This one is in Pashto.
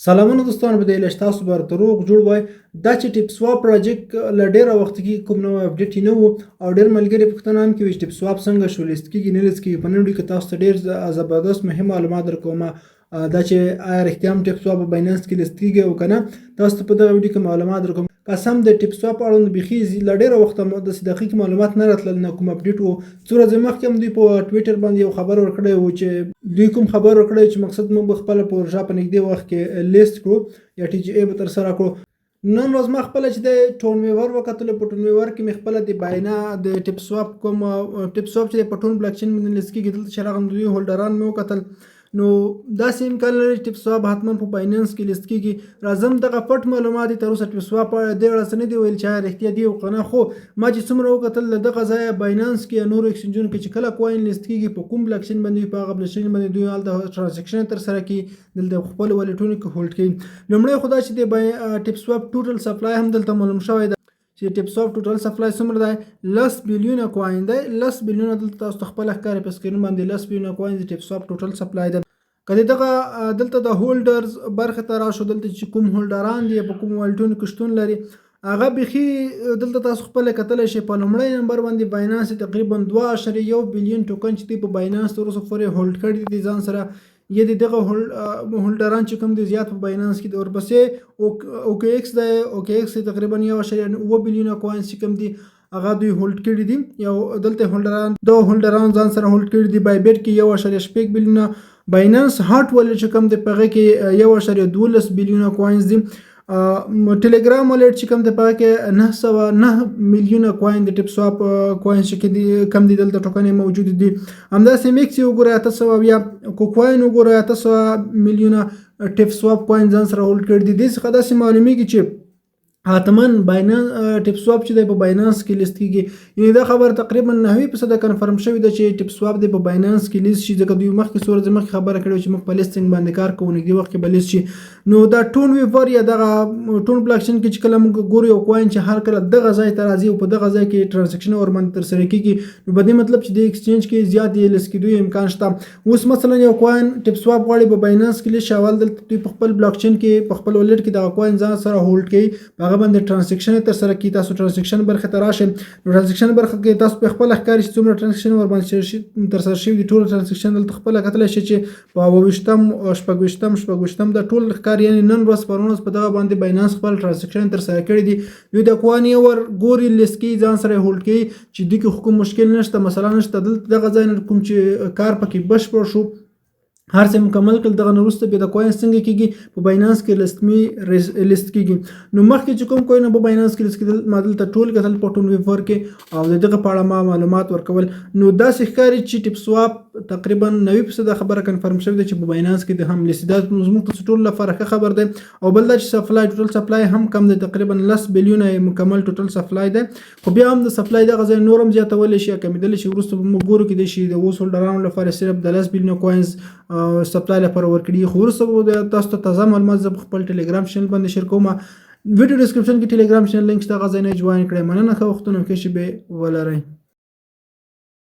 سلامونه دوستانو، په دې هیله چې تاسو به راته روغ جوړ وای. دا چې ټیپ سواپ پروجیکټ له ډېره وخت کې کوم نوی اپډیټ یې نه وو او ډېر ملګري پوښتنه هم کوي چې ټیپ سواپ څنګه شو، لیست کېږي نه لیست کېږي. په نن ویډیو کې تاسو ته ډېر زبردست مهم معلومات درکوم. دا چې آیا رښتیا هم ټیپ سواپ په بایننس کې لیست کېږي او که نه، تاسو ته په دغه ویډیو کې معلومات درکوم. قسم د ټیپ سواپ اړوند بیخي له ډېره وخته مو داسې دقیق معلومات نه راتلل، نه کوم اپډیټ وو. څو ورځې مخکې هم دوی په ټویټر باندې یو خبر ورکړی وو چې دوی کوم خبر ورکړی چې مقصد موږ به خپله پروژه په نږدې وخت کې لیست کړو یا ټي جي ای به ترسره کړو. نن ورځ ما خپله چې د ټون ویور وکتلو، په ټون ویور کې مې خپله د باینا د ټیپ سواپ کوم ټیپ سواپ چې په ټون بلاکچین باندې لیست کېږي، دلته چې راغلم دوی هولډران مې وکتل، نو داسې امکان لري چې ټیپ سواپ حتما په بایننس کې لیست کیږي. راځم دغه پټ معلومات تر اوسه ټیپ سواپ په اړه دې اړه څه نه دي ویل چې آیا رښتیا دي او که نه، خو ما چې څومره وکتل له دغه ځایه بایننس کې یا نورو ایکسچینجونو کې چې کله کوین لیست کیږي په کوم بلاکچین باندې، په هغه بلاکچین باندې دوی هلته ترانزکشن ترسره کوي، دلته خپل والټونو کې هولډ کوي. لومړی خو دا چې د ټیپ سواپ ټوټل سپلای هم دلته معلوم شوی دی چې ټیپ سواپ ټوټل سپلای څومره دی، 10 بیلیونه کوین دی، 10 بیلیونه. دلته تاسو ته خپله ښکاري په سکرین باندې، 10 بیلیونه کوین د ټیپ سواپ ټوټل سپلای دی. که دغه دلته د هولډرز برخې ته راشو، دلته چې کوم هولډران دي، په کوم والټونو کې شتون لري، هغه بیخي دلته تاسو خپله کتلی شئ. په لومړی نمبر باندې بایننس تقریبا 2.1 بیلیون ټوکن چې دوی په بایننس تر اوسه پورې هولډ کړي دي ځان سره یې د دغه هولډران چې کوم دي زیات په بایننس کې دي. ورپسې اوکې ایکس دی، اوکې ایکس تقریبا 1.7 بیلیونه کوینز چې کوم دي هغه دوی هولډ کړي دي، یو دلته هولډران دغه هولډران ځان سره هولډ کړي دي. بایبیټ کې 1.6 بیلیونه، بایننس هاټ والټ چې کوم دی په هغه کې 1.12 بیلیونه کوینز دي، ټلګرام والټ چې کوم دی په هغه کې 909 میلیونه کوین د ټیپ سواپ کوین چې کوم دي دلته ټوکنې موجود دي. همداسې میکس یې وګورئ 870، کوکوین وګورئ 800 میلیونه ټیپ سواپ کوین ځان سره هولډ کړي دي. دې څخه داسې معلومیږي چې حتما بایننس ټیپ سواپ چې دی په بایننس کې لیست کیږي، یعنی دا خبر تقریبا 90% کنفرم شوې ده چې ټیپ سواپ دی په بایننس کې لیست شي، ځکه دوی مخکې څو ورځې مخکې خبره کړې چې موږ په لیستینګ باندې کار کوو، نږدې وخت کې به لیست شي. نو دا ټون ویور یا دغه ټون بلاکچین کې چې کله موږ ګورو یو کوین چې هر کله دغه ځای ته راځي او په دغه ځای کې ترانزکشن ورباندې ترسره کیږي، نو په دې مطلب چې د ایکسچینج کې زیات د لیست کېدو امکان شته. اوس مثلا یو کوین ټیپ سواپ غواړي په بایننس کې لیست شي، اول دلته دوی په خپل بلاکچین کې په خپل والټ کې دغه کوین ځان سره هولډ کوي، په هغه باندې ترانزکشن ترسره کړي. تاسو ترانزکشن برخې ته راشئ، نو ترانزکشن برخه کې تاسو په خپله ښکاري چې څومره ترانزکشن ورباندې ترسره شوي دي. ټول ترانزکشن دلته خپله کتلی شئ چې په 27م، 26م، 26م دا ټول ښکاري، یعنې نن ورځ پرون ورځ په دغه باندې بایننس خپل ترانزکشن ترسره کړي دي. دوی د کوان یې ور ګوري، لیست کوي، ځان سره هولډ کوي چې دوی کې خو کوم مشکل نشته، مسله نشته. دلته دغه ځای نه کوم چې کار پکې بشپړ شو، هر څه مکمل کړل، دغه نه وروسته بیا د کوین څنګه کیږي په بایننس کې رسمي لیست کیږي. نو مخکې چې کوم کوین په بایننس کې لیست کېدل ما دلته ټول کتل په ټون ویور کې او د دغه په اړه ما معلومات ورکول. نو داسې ښکاري چې ټیپ سواپ تقریبا 90% خبره کنفرم شوې ده چې په بایننس کې د هم لیست. دا زموږ تاسو ټول لپاره ښه خبر دی. او بل دا چې سپلای ټوټل سپلای هم کم دی، تقریبا 10 بیلیونه مکمل ټوټل سپلای دی، خو بیا هم د سپلای دغه ځای نور هم زیاتولی شي یا کمېدلی شي. وروسته به موږ ګورو، کېدای شي د اوس هولډرانو لپاره صرف د 10 بیلیونه کوینز سپلای لپاره ورکړي، خو وروسته به تاسو ته تازه معلومات زه په خپل ټلګرام چینل باندې شیر کوم. ویډیو ډسکرپشن کې ټلګرام چینل لینک شته، هغه ځای نه جوین کړئ. مننه، ښه وختونه، ښې شېبې ولرئ.